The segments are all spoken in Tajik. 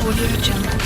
Audio Jungle.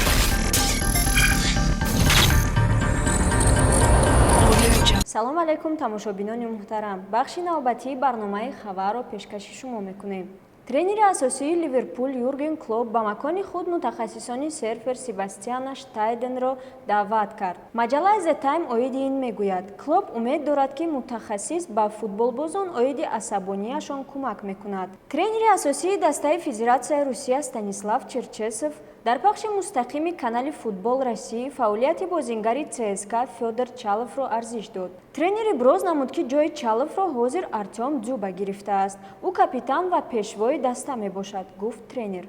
Audio Jungle. Салом алайкум, тамошобинони муҳтарам! Бахши навбатии барномаи хабарро пешкаши шумо мекунем. Тренери асосии Ливерпул Юрген Клоп ба макони худ мутахассисони серфер Себастьяна Штайденро даъват кард. Маҷаллаи The Time оиди ин мегӯяд: Клоп умед дорад, ки мутахассис ба футболбозон оиди асабонияшон кӯмак мекунад. Тренери асосии дастаи Федератсияи Русия Станислав Черчесов дар пахши мустақими канали Футбол России фаъолияти бозингари ЦСКА Фёдор Чаловро арзиш дод. Тренер иброз намуд, ки ҷои Чаловро ҳозир Артём Дзюба гирифтааст. Ӯ капитан ва пешвои даста мебошад, гуфт тренер.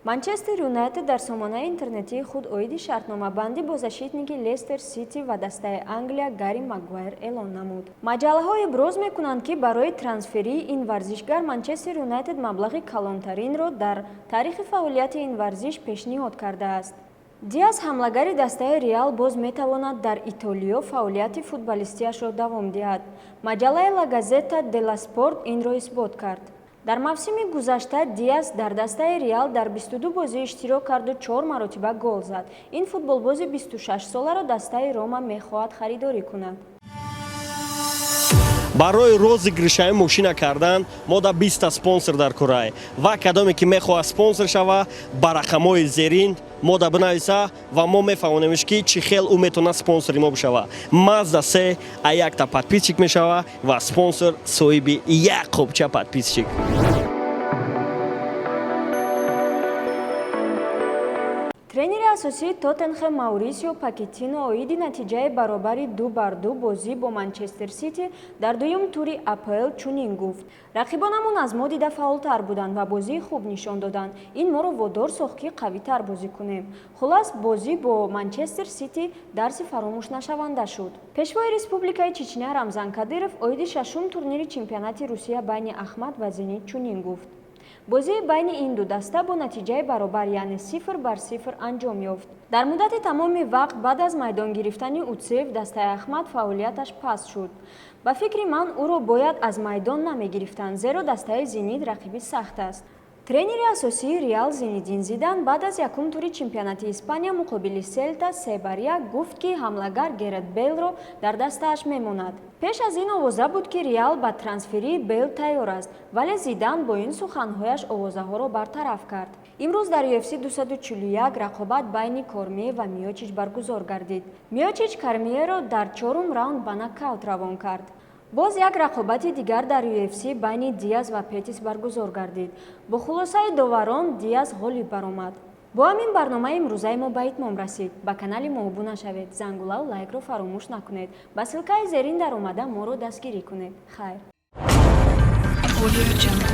Манчестер Юнайтед дар сомонаи интернетии худ оиди шартномабандӣ бо защитники Лестер Сити ва дастаи Англия Гарри Магуайр эълон намуд. Маҷаллаҳо иброз мекунанд, ки барои трансферии ин варзишгар Манчестер Юнайтед маблағи калонтаринро дар таърихи фаъолияти ин варзиш пешниҳод кардааст. Диас, ҳамлагари дастаи Реал, боз метавонад дар Итолиё фаъолияти футболистиашро давом диҳад. Маҷаллаи Ла Газета делла Спорт инро исбот кард. Дар мавсими гузашта Диас дар дастаи Реал дар 22 бозӣ иштирок карду чор маротиба гол зад. Ин футболбози 26-соларо дастаи Рома мехоҳад харидорӣ кунад. Барои розыгрышаи мошина кардан мо да 20 спонсор дар курай ва кадоме ки мехоҳад спонсор шава, ба рақамҳои зерин мо да бинависа ва мо мефаҳмонемш, ки чӣ хел ӯ метавонад спонсори мо бишава. Мазда се а якта подписчик мешава ва спонсор соҳиби як қопча подписчик. Тренери асосии Тоттенхем Маурисио Покеттино оиди натиҷаи баробари 2-2 бозӣ бо Манчестер Сити дар дуюм тури АПЛ чунин гуфт: «Рақибонамон аз мо дида фаъолтар буданд ва бозии хуб нишон доданд. Ин моро водор сохт, ки қавитар бозӣ кунем. Хулас, бозӣ бо Манчестер Сити дарси фаромӯшнашаванда шуд». Пешвои Республикаи Чечня Рамзан Кадыров оиди шашум турнири чемпионати Русия байни Ахмат ва Зенит чунин гуфт: «Бозии байни ин ду даста бо натиҷаи баробар, яъне 0-0 анҷом ёфт. Дар муддати тамоми вақт баъд аз майдон гирифтани Утсеев дастаи Ахмат фаъолияташ паст шуд. Ба фикри ман, ӯро бояд аз майдон намегирифтанд, зеро дастаи Зенит рақиби сахт аст». Тренери асосии Реал Зинедин Зидан баъд аз якум тури чемпионати Испания муқобили Селта 3-1 гуфт, ки ҳамлагар Герет Бейлро дар дастааш мемонад. Пеш аз ин овоза буд, ки Реал ба трансферии Бейл тайёр аст, вале Зидан бо ин суханҳояш овозаҳоро бартараф кард. Имрӯз дар UFC 241 рақобат байни Кормие ва Миочич баргузор гардид. Миочич Кормиеро дар чорум раунд ба нокаут равон кард. Боз як рақобати дигар дар UFC байни Диас ва Петис баргузор гардид. Бо хулосаи доварон Диас ғолиб баромад. Бо ҳамин барномаи имрӯзаи мо ба итмом расид. Ба канали мо обуна шавед, зангулаву лайкро фаромӯш накунед, ба ссылкаи зерин даромада моро дастгирӣ кунед. Хайр. Audio Jungle.